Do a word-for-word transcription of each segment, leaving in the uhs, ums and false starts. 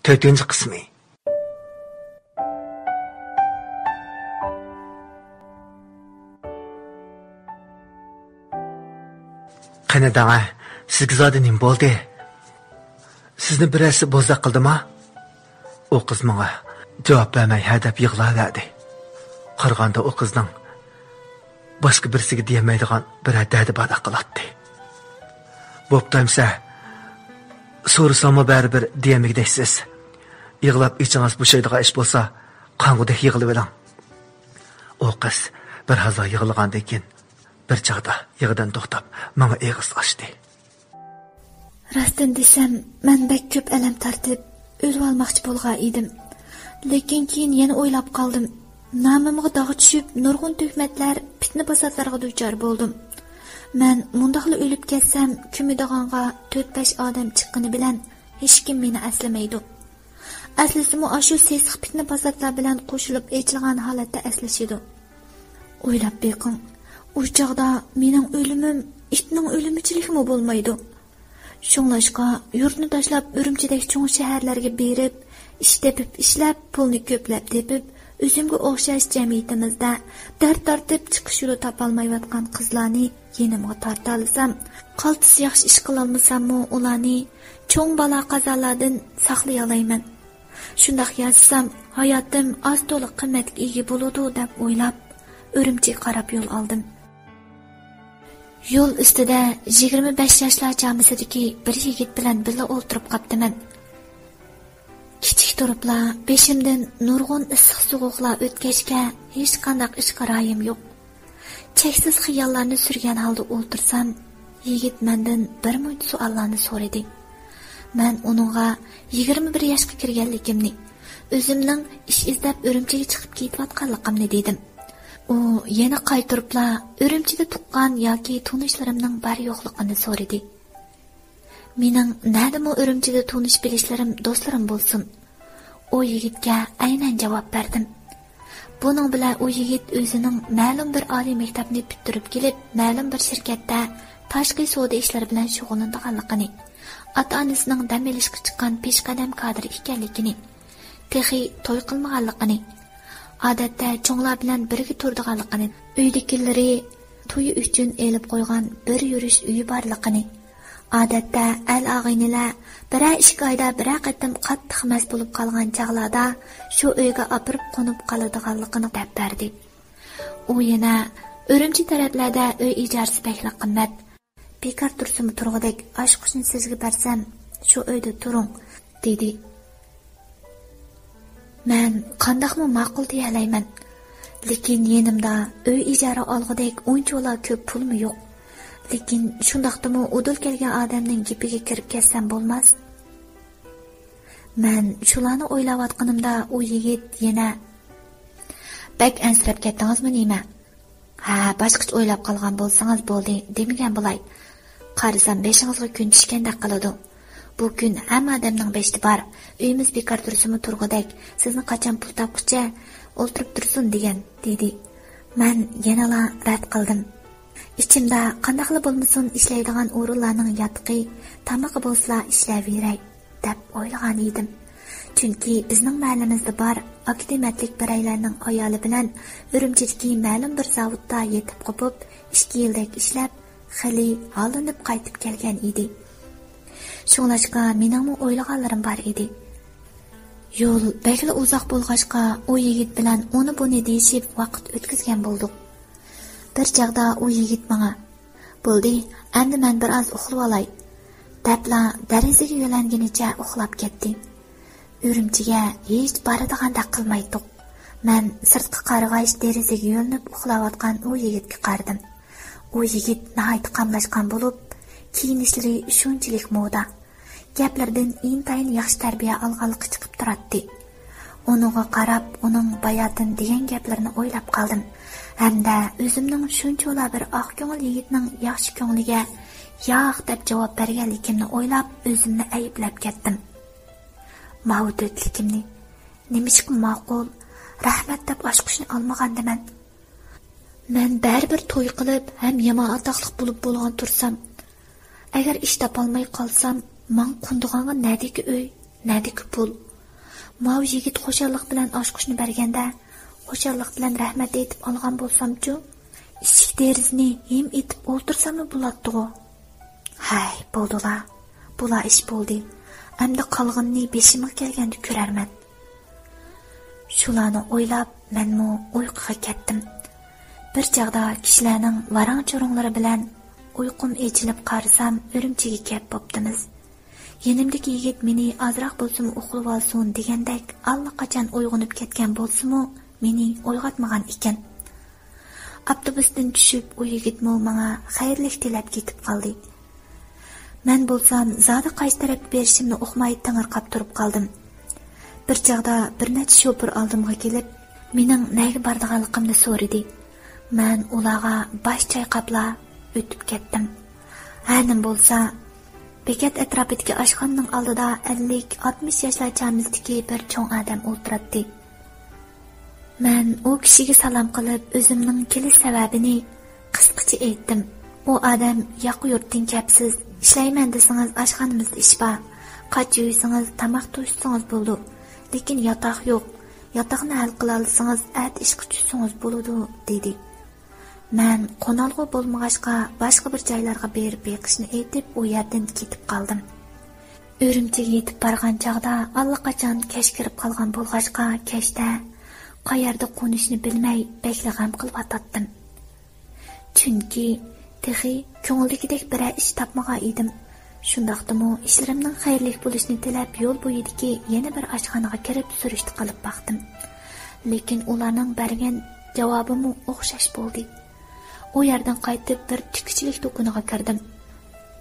تۆتىنچى قىسمى. قېنى دەڭە، سىزگە زادى نېمە بولدى؟ سىزنى بىرەرسى بوزەك قىلدىما؟ ئۇ قىز ماڭا جاۋاب بەرمەي ھە دەپ يىغلاۋەردى. قارىغاندا ئۇ قىزنىڭ باشقا بىرسىگە دېيەلمەيدىغان بىرەر دەردى باردەك قىلاتتى. بوپتۇ ئەمسە، سورىساممۇ بەرىبىر دېيەلمىگۈدەكسىز. يىغلاپ ئىچىڭىز بوشايدىغان ئىش بولسا، قانغۇدەك يىغلىۋېلىڭ. ئۇ قىز بىر ھازا يىغلىغاندىن كېيىن، بىر چاغدا يىغىدىن توختاپ، ماڭا ئېغىز ئاچتى. راستىنى دېسەم، مەن بەك كۆپ ئەلەم تارتىپ، ئۆلۈۋالماقچى بولغان ئىدىم. لېكىن كېيىن يەنە ئويلاپ قالدىم. نامىمغا داغ چۈشۈپ، نۇرغۇن تۆھمەتلەر، پىتنە-پاساتلارغا دۇچار بولدۇم. مەن مۇنداقلا ئۆلۈپ كەتسەم، كۆمىدىغانغا تۆت-بەش ئادەم چىققىنى بىلەن ھېچكىم مېنى ئەسلىمەيدۇ. ئەسلىسىمۇ ئاشۇ سېسىق پىتنە-پاساتلار بىلەن قوشۇلۇپ ئېچىلغان ھالەتتە ئەسلىشىدۇ. ئويلاپ بېقىڭ، ئۇ چاغدا مېنىڭ ئۆلۈمۈم ئىتنىڭ ئۆلۈمىچىلىكىمۇ بولمايدۇ. شۇڭلاشقا يۇرتنى تاشلاپ ئۈرۈمچىدەك چوڭ شەھەرلەرگە بېرىپ، ئىش تېپىپ ئىشلەپ، پۇلنى كۆپلەپ تېپىپ، ئۆزۈمگە ئوخشاش جەمئىيىتىمىزدە دەرد تارتىپ چىقىش يولى تاپالمايۋاتقان قىزلارنى يېنىمغا تارتالىسام، قالتىس ياخشى ئىش قىلالمىساممۇ ئۇلارنى چوڭ بالا-قازالاردىن ساقلىيالايمەن. شۇنداق ياشىسام، ھاياتىم ئاز-تولا قىممەتكە ئىگە بولىدۇ دەپ ئويلاپ، ئۈرۈمچىگە قاراپ يول ئالدىم. يول ئۈستىدە يىگىرمە بەش ياشلار چامىسىدىكى بىر يىگىت بىلەن بىللە ئولتۇرۇپ قاپتىمەن. كىچىك تۇرۇپلا بېشىمدىن نۇرغۇن ئىسسىق سوغۇقلار ئۆتكەچكە، ھېچقانداق ئىشقا رايىم يوق. چەكسىز خىياللارنى سۈرگەن ھالدا ئولتۇرسام، يىگىت مەندىن بىر مۇنچە سوئاللارنى سورىدى. مەن ئۇنىڭغا يىگىرمە بىر ياشقا كىرگەنلىكىمنى، ئۆزۈمنىڭ ئىش ئىزدەپ ئۈرۈمچىگە چىقىپ كېتىۋاتقانلىقىمنى دېدىم. ئۇ يەنە قايتۇرۇپلا ئۈرۈمچىدە تۇغقان ياكى تونۇشلىرىمنىڭ بار يوقلۇقىنى سورىدى. مېنىڭ نەدىمۇ ئۈرۈمچىدە تونۇش بىلىشلىرىم، دوستلىرىم بولسۇن؟ ئۇ يىگىتكە ئەينەن جاۋاب بەردىم. بۇنىڭ بىلەن ئۇ يىگىت ئۆزىنىڭ مەلۇم بىر ئالىي مەكتەپنى پۈتتۈرۈپ كېلىپ، مەلۇم بىر شىركەتتە تاشقى سودا ئىشلىرى بىلەن شۇغۇللىنىدىغانلىقىنى، ئاتا-ئانىسىنىڭ دەم ئېلىشقا چىققان پېشقەدەم كادىرى ئىكەنلىكىنى، تېخى توي قىلمىغانلىقىنى، ئادەتتە چوڭلار بىلەن بىرگە تۇرىدىغانلىقىنى، ئۆيدىكىلىرى تويى ئۈچۈن ئېلىپ قويغان بىر يۈرۈش ئۆيى بارلىقىنى، ئادەتتە ئەل-ئاغىنىلەر بىرەر ئىككى ئايدا بىرەر قېتىم قاتتىق مەست بولۇپ قالغان چاغلاردا شۇ ئۆيگە ئاپىرىپ قونۇپ قالىدىغانلىقىنى دەپ بەردى. ئۇ يەنە ئۈرۈمچى تەرەپلەردە ئۆي ئىجارىسى بەكلا قىممەت. بىكار تۇرسىمۇ تۇرغۇدەك ئاچقۇچنى سىزگە بەرسەم، شۇ ئۆيدە تۇرۇڭ، دېدى. مەن قانداقمۇ ماقۇل دېيەلەيمەن. لېكىن يېنىمدا ئۆي ئىجارە ئالغۇدەك ئۇنچىۋالا كۆپ پۇلمۇ يوق. لېكىن شۇنداقتىمۇ ئۇدۇل كەلگەن ئادەمنىڭ گېپىگە كىرىپ كەتسەم بولماس. مەن شۇلارنى ئويلاۋاتقىنىمدا ئۇ يىگىت يەنە، بەك ئەنسىرەپ كەتتىڭىزمۇ نېمە؟ ھە، باشقىچە ئويلاپ قالغان بولسىڭىز بولدى، دېمىگەن بولاي. قارىسام بېشىڭىزغا كۈن چۈشكەندەك قىلىدۇ. بۇ كۈن ھەممە ئادەمنىڭ بېشىدا بار. ئۆيىمىز بىكار تۇرسىمۇ تۇرغۇدەك، سىزنى قاچان پۇل تاپقۇچە ئولتۇرۇپ تۇرسۇن دېگەن، دېدى. مەن يەنىلا رەت قىلدىم. ئىچىمدە قانداقلا بولمىسۇن ئىشلەيدىغان ئورۇنلارنىڭ ياتىقى، تامىقى بولسىلا ئىشلەۋېرەي دەپ ئويلىغان ئىدىم. چۈنكى بىزنىڭ مەھەللىمىزدە بار ئاكادېمىيەلىك بىرەيلەننىڭ ئايالى بىلەن ئۈرۈمچىدىكى مەلۇم بىر زاۋۇتتا يېتىپ قوپۇپ، ئىككى يىلدەك ئىشلەپ، خېلى ھاللىنىپ قايتىپ كەلگەن ئىدى. شۇڭلاشقا مېنىڭمۇ ئويلىغانلىرىم بار ئىدى. يول بەكلا ئۇزاق بولغاچقا، ئۇ يىگىت بىلەن ئۇنى-بۇنى دېيىشىپ ۋاقىت ئۆتكۈزگەن بولدۇق. بىر چاغدا ئۇ يىگىت ماڭا، بولدى، ئەمدى مەن بىر ئاز ئۇخلىۋالاي، دەپلا دېرىزىگە يۆلەنگىنىچە ئۇخلاپ كەتتى. ئۈرۈمچىگە ھېچ بارىدىغاندەك قىلمايتتۇق. مەن سىرتقا قارىغاچ، دېرىزىگە يۆلىنىپ ئۇخلاۋاتقان ئۇ يىگىتكە قارىدىم. ئۇ يىگىت ناھايىتى قاملاشقان بولۇپ، كىيىنىشلىرى شۇنچىلىك مودا. گەپلىرىدىن ئىنتايىن ياخشى تەربىيە ئالغانلىقى چىقىپ تۇراتتى. ئۇنىڭغا قاراپ، ئۇنىڭ باياتىن دېگەن گەپلىرىنى ئويلاپ قالدىم ھەمدە ئۆزۈمنىڭ شۇنچىۋالا بىر ئاق كۆڭۈل يىگىتنىڭ ياخشى كۆڭلىگە ياق دەپ جاۋاب بەرگەنلىكىمنى ئويلاپ، ئۆزۈمنى ئەيىبلەپ كەتتىم. ماۋۇ دۆتلۈكۈمنى نېمىشقا ماقۇل، رەھمەت دەپ ئاچقۇچنى ئالمىغاندىمەن؟ مەن بەرىبىر توي قىلىپ ھەم يامان ئاتاقلىق بولۇپ بولغان تۇرسام، ئەگەر ئىش تاپالماي قالسام، ماڭا قونىدىغانغا نەدىكى ئۆي، نەدىكى پۇل؟ ماۋۇ يىگىت خۇشاللىق بىلەن ئاچقۇچنى بەرگەندە، خۇشاللىق بىلەن رەھمەت ئېيتىپ ئالغان بولسامچۇ؟ ئىشىك دېرىزىنى ھىم ئېتىپ ئولتۇرساملا بولاتتىغۇ. ھەي، بولدىلا. بۇلا ئىش بولدى. ئەمدى قالغىنىنى بېشىمغا كەلگەندە كۆرەرمەن. شۇلارنى ئويلاپ، مەنمۇ ئۇيقۇغا كەتتىم. بىر چاغدا كىشىلەرنىڭ ۋاراڭ-چۇرۇڭلىرى بىلەن ئۇيقۇم ئېچىلىپ قارىسام، ئۈرۈمچىگە كەپ بوپتىمىز. يېنىمدىكى يىگىت مېنى ئازراق بولسىمۇ ئۇخلىۋالسۇن دېگەندەك ئاللىقاچان ئويغىنىپ كەتكەن بولسىمۇ، مېنى ئويغاتمىغان ئىكەن. ئاپتوبۇستىن چۈشۈپ، ئۇ يىگىتمۇ ماڭا خەيرلىك تىلەپ كېتىپ قالدى. مەن بولسام زادى قايسى تەرەپكە بېرىشىمنى ئۇقماي تېڭىرقاپ تۇرۇپ قالدىم. بىر چاغدا بىر نەچچە شوپۇر ئالدىمغا كېلىپ، مېنىڭ نەگە بارىدىغانلىقىمنى سورىدى. مەن ئۇلارغا باش چايقاپلا ئۆتۈپ كەتتىم. ھە، نېمە بولسا، بېكەت ئەتراپىدىكى ئاشخانىنىڭ ئالدىدا ئەللىك، ئاتمىش ياشلار چامىسىدىكى بىر چوڭ ئادەم ئولتۇراتتى. مەن ئۇ كىشىگە سالام قىلىپ، ئۆزۈمنىڭ كېلىش سەۋەبىنى قىسقىچە ئېيتتىم. ئۇ ئادەم: «ياقا يۇرتتىن كەپسىز، ئىشلەيمەن دېسىڭىز، ئاشخانىمىزدا ئىش بار. قاچا يۇيسىڭىز، تاماق توشۇتسىڭىز بولىدۇ. لېكىن ياتاق يوق. ياتاقنى ھەل قىلالىسىڭىز، ئەتە ئىشقا چۈشسىڭىز بولىدۇ» دېدى. مەن قونالغۇ بولمىغاچقا، باشقا بىر جايلارغا بېرىپ بېقىشنى ئېيتىپ، ئۇ يەردىن كېتىپ قالدىم. ئۈرۈمچىگە يېتىپ بارغان چاغدا ئاللىقاچان كەچ كىرىپ قالغان بولغاچقا، كەچتە قەيەردە قونۇشنى بىلمەي بەكلا غەم قىلىۋاتاتتىم. چۈنكى تېخى كۆڭۈلدىكىدەك بىرەر ئىش تاپمىغان ئىدىم. شۇنداقتىمۇ ئىشلىرىمنىڭ خەيرلىك بولۇشىنى تىلەپ، يول بويىدىكى يەنە بىر ئاشخانىغا كىرىپ سۈرۈشتە قىلىپ باقتىم. لېكىن ئۇلارنىڭ بەرگەن جاۋابىمۇ ئوخشاش بولدى. ئۇ يەردىن قايتىپ بىر تىككۈچىلىك دۇكىنىغا كىردىم.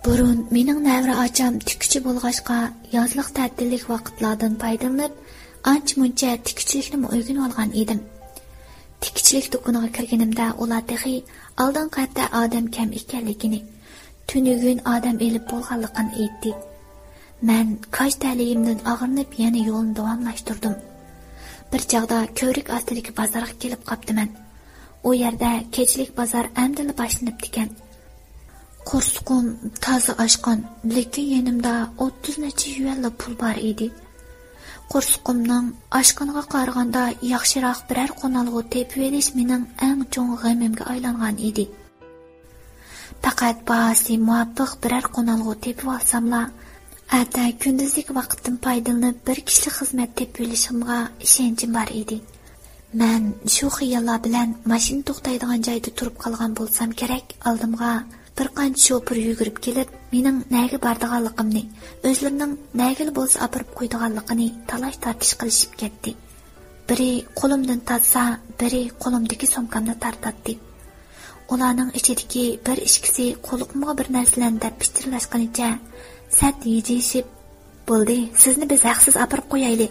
بۇرۇن مېنىڭ نەۋرە ئاچام تىككۈچى بولغاچقا، يازلىق تەتىللىك ۋاقىتلاردىن پايدىلىنىپ، ئانچە-مۇنچە تىككۈچىلىكنىمۇ ئۆگىنىۋالغان ئىدىم. تىككۈچىلىك دۇكىنىغا كىرگىنىمدە، ئۇلار تېخى ئالدىنقى ھەپتە ئادەم كەم ئىكەنلىكىنى، تۈنۈگۈن ئادەم ئېلىپ بولغانلىقىنى ئېيتتى. مەن كاج تەلىيىمدىن ئاغرىنىپ، يەنە يولنى داۋاملاشتۇردۇم. بىر چاغدا كۆۋرۈك ئاستىدىكى بازارغا كېلىپ قاپتىمەن. ئۇ يەردە كېچىلىك بازار ئەمدىلا باشلىنىپتىكەن. قورسىقىم تازا ئاچقان، لېكىن يېنىمدا ئوتتۇز نەچچە يۈەنلا پۇل بار ئىدى. قورسىقىمنىڭ ئاچقىنىغا قارىغاندا ياخشىراق بىرەر قونالغۇ تېپىۋېلىش مېنىڭ ئەڭ چوڭ غېمىمگە ئايلانغان ئىدى. پەقەت باھاسى مۇۋاپىق بىرەر قونالغۇ تېپىۋالساملا، ئەتە كۈندۈزلۈك ۋاقىتتىن پايدىلىنىپ بىر كىشىلىك خىزمەت تېپىۋېلىشىمغا ئىشەنچىم بار ئىدى. مەن شۇ خىياللار بىلەن ماشىنا توختايدىغان جايدا تۇرۇپ قالغان بولسام كېرەك، ئالدىمغا بىر قانچە شوپۇر يۈگۈرۈپ كېلىپ، مېنىڭ نەگە بارىدىغانلىقىمنى، ئۆزلىرىنىڭ نەگىلا بولسا ئاپىرىپ قويىدىغانلىقىنى تالاش-تارتىش قىلىشىپ كەتتى. بىرى قولۇمدىن تارتسا، بىرى قولۇمدىكى سومكامنى تارتاتتى. ئۇلارنىڭ ئىچىدىكى بىر ئىككىسى قۇلىقىمغا بىر نەرسىلەرنى دەپ پىچىرلاشقىنىچە سەت ھىجىيىشىپ، «بولدى، سىزنى بىز ھەقسىز ئاپىرىپ قويايلى.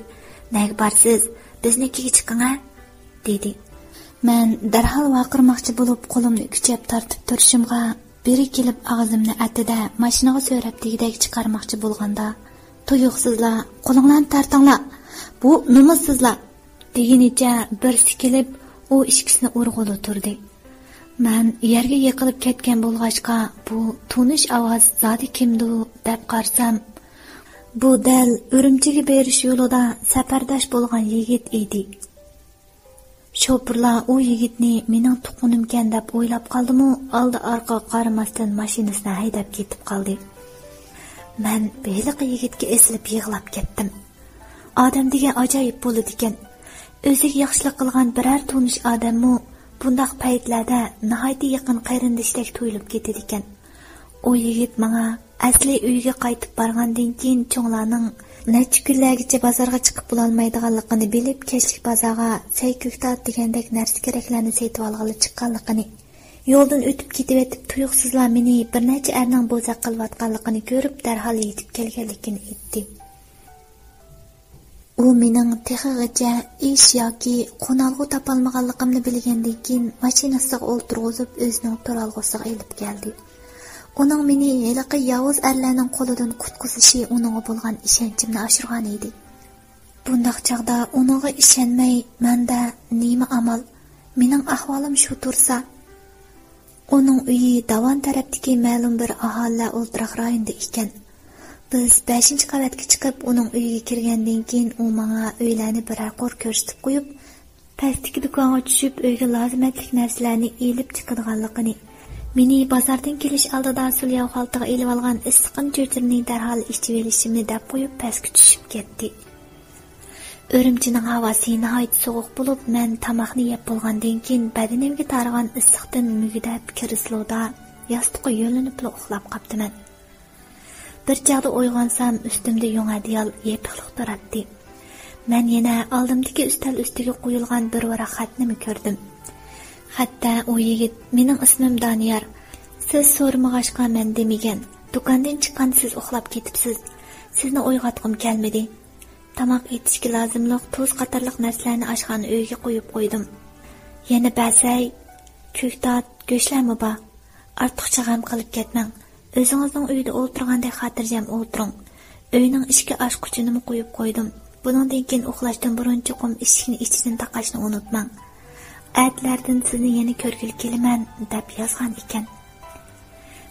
نەگە بارىسىز؟ بىزنىڭكىگە چىقىڭە!» دېدى. مەن دەرھال ۋارقىرىماقچى بولۇپ، قولۇمنى كۈچەپ تارتىپ تۇرۇشۇمغا، بىرى كېلىپ ئاغزىمنى ئەتتى-دە، ماشىنىغا سۆرەپ دېگۈدەك چىقارماقچى بولغاندا، تۇيۇقسىزلا، «قولۇڭلارنى تارتىڭلار! بۇ نومۇسسىزلار!» دېگىنىچە بىرسى كېلىپ، ئۇ ئىككىسىنى ئۇرغىلى تۇردى. مەن يەرگە يىقىلىپ كەتكەن بولغاچقا، بۇ تونۇش ئاۋاز زادى كىمدۇ دەپ قارىسام، بۇ دەل ئۈرۈمچىگە بېرىش يولىدا سەپەرداش بولغان يىگىت ئىدى. شوپۇرلار ئۇ يىگىتنى مېنىڭ تۇغقىنىمكەن دەپ ئويلاپ قالدىمۇ، ئالدى-ئارقىغا قارىماستىن ماشىنىسىنى ھەيدەپ كېتىپ قالدى. مەن ھېلىقى يىگىتكە ئېسىلىپ يىغلاپ كەتتىم. ئادەم دېگەن ئاجايىپ بولىدىكەن. ئۆزىگە ياخشىلىق قىلغان بىرەر تونۇش ئادەممۇ بۇنداق پەيتلەردە ناھايىتى يېقىن قېرىندىشتەك تۇيۇلۇپ كېتىدىكەن. ئۇ يىگىت ماڭا ئەسلى ئۆيىگە قايتىپ بارغاندىن كېيىن چوڭلارنىڭ نەچچە كۈنلەرگىچە بازارغا چىقىپ بولالمايدىغانلىقىنى بىلىپ، كەچلىك بازارغا سەي-كۆكتات دېگەندەك نەرسە-كېرەكلەرنى سېتىۋالغىلى چىققانلىقىنى، يولدىن ئۆتۈپ كېتىۋېتىپ، تۇيۇقسىزلا مېنى بىر نەچچە ئەرنىڭ بوزەك قىلىۋاتقانلىقىنى كۆرۈپ، دەرھال يېتىپ كەلگەنلىكىنى ئېيتتى. ئۇ مېنىڭ تېخىغىچە ئىش ياكى قونالغۇ تاپالمىغانلىقىمنى بىلگەندىن كېيىن، ماشىنىسىغا ئولتۇرغۇزۇپ، ئۆزىنىڭ تۇرالغۇسىغا ئېلىپ كەلدى. ئۇنىڭ مېنى ھېلىقى ياۋۇز ئەرلەرنىڭ قولىدىن قۇتقۇزۇشى ئۇنىڭغا بولغان ئىشەنچىمنى ئاشۇرغان ئىدى. بۇنداق چاغدا ئۇنىڭغا ئىشەنمەي، مەندە نېمە ئامال؟ مېنىڭ ئەھۋالىم شۇ تۇرسا. ئۇنىڭ ئۆيى داۋان تەرەپتىكى مەلۇم بىر ئاھالىلەر ئولتۇراق رايونىدا ئىكەن. بىز بەشىنچى قەۋەتكە چىقىپ، ئۇنىڭ ئۆيىگە كىرگەندىن كېيىن، ئۇ ماڭا ئۆيلەرنى بىرەر قۇر كۆرسىتىپ قويۇپ، پەستىكى دۇكانغا چۈشۈپ، ئۆيگە لازىمەتلىك نەرسىلەرنى ئېلىپ چىقىدىغانلىقىنى، مېنى بازاردىن كېلىش ئالدىدا سۇلياۋ خالتىغا ئېلىۋالغان ئىسسىقىن چۆچۈرىنى دەرھال ئىچىۋېلىشىمنى دەپ قويۇپ، پەسكە چۈشۈپ كەتتى. ئۈرۈمچىنىڭ ھاۋاسى ناھايىتى سوغۇق بولۇپ، مەن تاماقنى يەپ بولغاندىن كېيىن، بەدىنىمگە تارىغان ئىسسىقتىن مۈگدەپ، كرېسلودا ياستۇققا يۆلىنىپلا ئۇخلاپ قاپتىمەن. بىر چاغدا ئويغانسام، ئۈستۈمدە يۇڭ ئەدىيال يېپىقلىق تۇراتتى. مەن يەنە ئالدىمدىكى ئۈستەل ئۈستىگە قويۇلغان بىر ۋاراق خەتنىمۇ كۆردۈم. خەتتە ئۇ يىگىت «مېنىڭ ئىسمىم دانىيار. سىز سورىمىغاچقا مەن دېمىگەن. دۇكاندىن چىققان سىز ئۇخلاپ كېتىپسىز. سىزنى ئويغاتقۇم كەلمىدى. تاماق ئېتىشكە لازىملىق تۇز قاتارلىق نەرسىلەرنى ئاشخانا ئۆيگە قويۇپ قويدۇم. يەنە بەسەي، كۆكتات، گۆشلەرمۇ بار. ئارتۇقچە غەم قىلىپ كەتمەڭ. ئۆزىڭىزنىڭ ئۆيىدە ئولتۇرغاندەك خاتىرجەم ئولتۇرۇڭ. ئۆينىڭ ئىشىكى ئاچقۇچىنىمۇ قويۇپ قويدۇم. بۇنىڭدىن كېيىن ئۇخلاشتىن بۇرۇن چوقۇم ئىشىكنى ئىچىدىن تاقاشنى ئۇنتۇماڭ. ئەتىلەردىن سىزنى يەنە كۆرگىلى كېلىمەن» دەپ يازغان ئىكەن.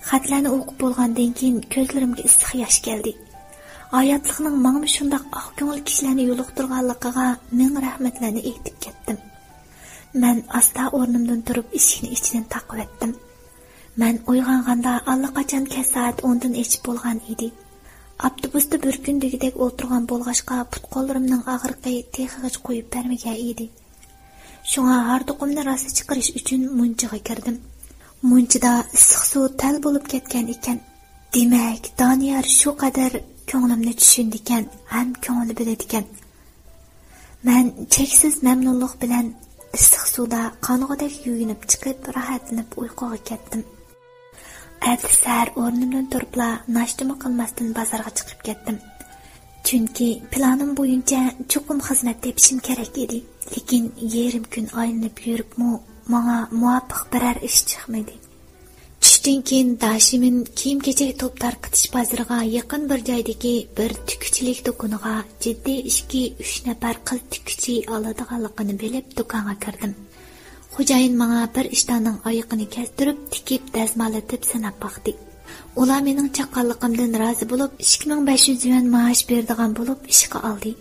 خەتلەرنى ئوقۇپ بولغاندىن كېيىن كۆزلىرىمگە ئىسسىق ياش كەلدى. ھاياتلىقنىڭ ماڭىمۇ شۇنداق ئاق كۆڭۈل كىشىلەرنى يولۇقتۇرغانلىقىغا مىڭ رەھمەتلەرنى ئېيتىپ كەتتىم. مەن ئاستا ئورنۇمدىن تۇرۇپ ئىشىكنى ئىچىدىن تاقىۋەتتىم. مەن ئويغانغاندا ئاللىقاچان كەچ سائەت ئوندىن ئېشىپ بولغان ئىدى. ئاپتوبۇستا بىر كۈن دېگۈدەك ئولتۇرغان بولغاچقا، پۇت-قوللىرىمنىڭ ئاغرىقى تېخىغىچە قويۇپ بەرمىگەن ئىدى. شۇڭا ھاردۇقۇمنى راسا چىقىرىش ئۈچۈن مۇنچىغا كىردىم. مۇنچىدا ئىسسىق سۇ تەل بولۇپ كەتكەن ئىكەن. دېمەك، دانىيار شۇ قەدەر كۆڭلۈمنى چۈشىنىدىكەن ھەم كۆڭلى بىلىدىكەن. مەن چەكسىز مەمنۇنلۇق بىلەن ئىسسىق سۇدا قانىغۇدەك يۇيۇنۇپ چىقىپ، راھەتلىنىپ ئۇيقۇغا كەتتىم. ئەتىسى سەھەر ئورنۇمدىن تۇرۇپلا ناشتىمۇ قىلماستىن بازارغا چىقىپ كەتتىم. چۈنكى پىلانىم بويىچە چوقۇم خىزمەت تېپىشىم كېرەك ئىدى. لېكىن يېرىم كۈن ئايلىنىپ يۈرۈپمۇ ماڭا مۇۋاپىق بىرەر ئىش چىقمىدى. چۈشتىن كېيىن داشىمىن كىيىم-كېچەك توپ تارقىتىش بازىرىغا يېقىن بىر جايدىكى بىر تىككۈچىلىك دۇكىنىغا جىددىي ئىشكى ئۈچ نەپەر قىز تىككۈچى ئالىدىغانلىقىنى بىلىپ، دۇكانغا كىردىم. خوجايىن ماڭا بىر ئىشتاننىڭ ئايىقىنى كەستۈرۈپ، تىكىپ، دەزماللىتىپ سىناپ باقتى. ئۇلار مېنىڭ چاققانلىقىمدىن رازى بولۇپ، ئىككى مىڭ بەش يۈز يۈەن مائاش بېرىدىغان بولۇپ ئىشقا ئالدى.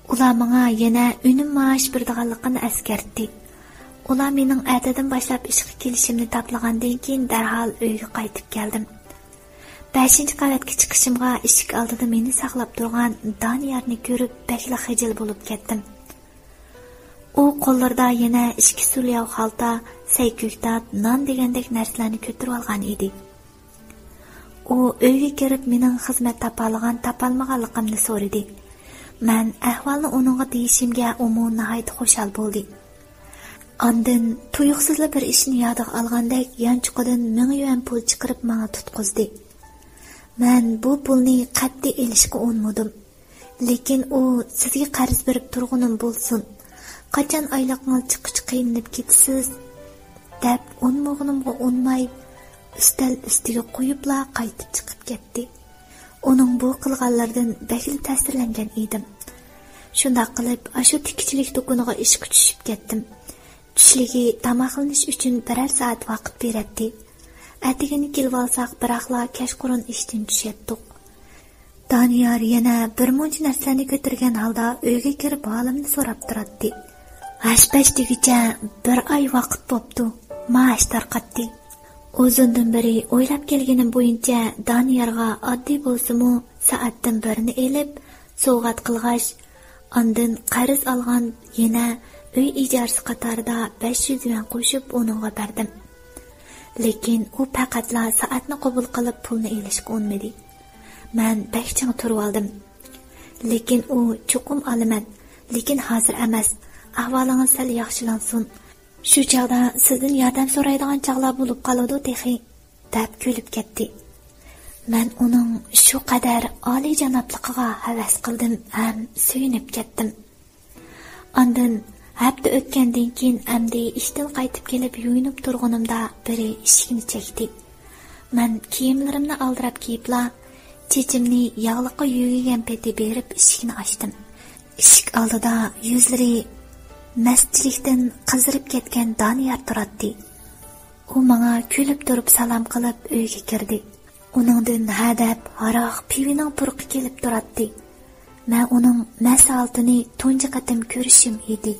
ئۇلار ماڭا يەنە ئۈنۈم مائاش بېرىدىغانلىقىنى ئەسكەرتتى. ئۇلار مېنىڭ ئەتىدىن باشلاپ ئىشقا كېلىشىمنى داپلىغاندىن كېيىن، دەرھال ئۆيگە قايتىپ كەلدىم. بەشىنچى قەۋەتكە چىقىشىمغا ئىشىك ئالدىدا مېنى ساقلاپ تۇرغان دانىيارنى كۆرۈپ، بەكلا خىجىل بولۇپ كەتتىم. ئۇ قوللىرىدا يەنە ئىككى سۇلياۋ خالتا، سەي كۆكتات، نان دېگەندەك نەرسىلەرنى كۆتۈرۈۋالغان ئىدى. ئۇ ئۆيگە كىرىپ، مېنىڭ خىزمەت تاپالىغان-تاپالمىغانلىقىمنى سورىدى. مەن ئەھۋالنى ئۇنىڭغا دېيىشىمگە، ئۇمۇ ناھايىتى خۇشال بولدى. ئاندىن تۇيۇقسىزلا بىر ئىشنى يادىغا ئالغاندەك يانچۇقىدىن مىڭ يۈەن پۇل چىقىرىپ ماڭا تۇتقۇزدى. مەن بۇ پۇلنى قەتئىي ئېلىشقا ئۇنىمىدىم. لېكىن ئۇ، «سىزگە قەرز بېرىپ تۇرغىنىم بولسۇن، قاچان ئايلىقىڭىز چىققۇچە قىينىلىپ كېتىسىز؟» دەپ ئۇنىمىغىنىمغا ئۇنىماي، ئۈستەل ئۈستىگە قويۇپلا قايتىپ چىقىپ كەتتى. ئۇنىڭ بۇ قىلغانلىرىدىن بەكلا تەسىرلەنگەن ئىدىم. شۇنداق قىلىپ، ئاشۇ تىككۈچىلىك دۇكىنىغا ئىشقا چۈشۈپ كەتتىم. چۈشلۈكى تاماقلىنىش ئۈچۈن بىرەر سائەت ۋاقىت بېرەتتى. ئەتىگىنى كېلىۋالساق، بىراقلا كەچقۇرۇن ئىشتىن چۈشەتتۇق. دانىيار يەنە بىر مۇنچە نەرسىلەرنى كۆتۈرگەن ھالدا ئۆيگە كىرىپ ھالىمنى سوراپ تۇراتتى. ھەش-پەش دېگۈچە بىر ئاي ۋاقىت بوپتۇ، مائاش تارقاتتى. ئۇزۇندىن بېرى ئويلاپ كەلگىنىم بويىچە دانىيارغا ئاددىي بولسىمۇ سائەتتىن بىرنى ئېلىپ سوۋغات قىلغاچ، ئاندىن قەرز ئالغان يەنە ئۆي ئىجارىسى قاتارىدا بەش يۈز يۈەن قوشۇپ ئۇنىڭغا بەردىم. لېكىن ئۇ پەقەتلا سائەتنى قوبۇل قىلىپ پۇلنى ئېلىشقا ئۇنىمىدى. مەن بەك چىڭ تۇرۇۋالدىم. لېكىن ئۇ، «چوقۇم ئالىمەن، لېكىن ھازىر ئەمەس، ئەھۋالىڭىز سەل ياخشىلانسۇن. شۇ چاغدا سىزدىن ياردەم سورايدىغان چاغلار بولۇپ قالىدۇ تېخى» دەپ كۈلۈپ كەتتى. مەن ئۇنىڭ شۇ قەدەر ئالىيجانابلىقىغا ھەۋەس قىلدىم ھەم سۆيۈنۈپ كەتتىم. ئاندىن ھەپتە ئۆتكەندىن كېيىن، ئەمدى ئىشتىن قايتىپ كېلىپ يۇيۇنۇپ تۇرغىنىمدا، بىرى ئىشىكنى چەكتى. مەن كىيىملىرىمنى ئالدىراپ كىيىپلا، چېچىمنى ياغلىققا يۆگىگەن پېتى بېرىپ ئىشىكنى ئاچتىم. ئىشىك ئالدىدا يۈزلىرى مەستچىلىكتىن قىزىرىپ كەتكەن دانىيار تۇراتتى. ئۇ ماڭا كۈلۈپ تۇرۇپ سالام قىلىپ ئۆيگە كىردى. ئۇنىڭدىن ھەدەپ ھاراق پىۋىنىڭ پۇرىقى كېلىپ تۇراتتى. مەن ئۇنىڭ مەست ھالىتىنى تۇنجى قېتىم كۆرۈشۈم ئىدى.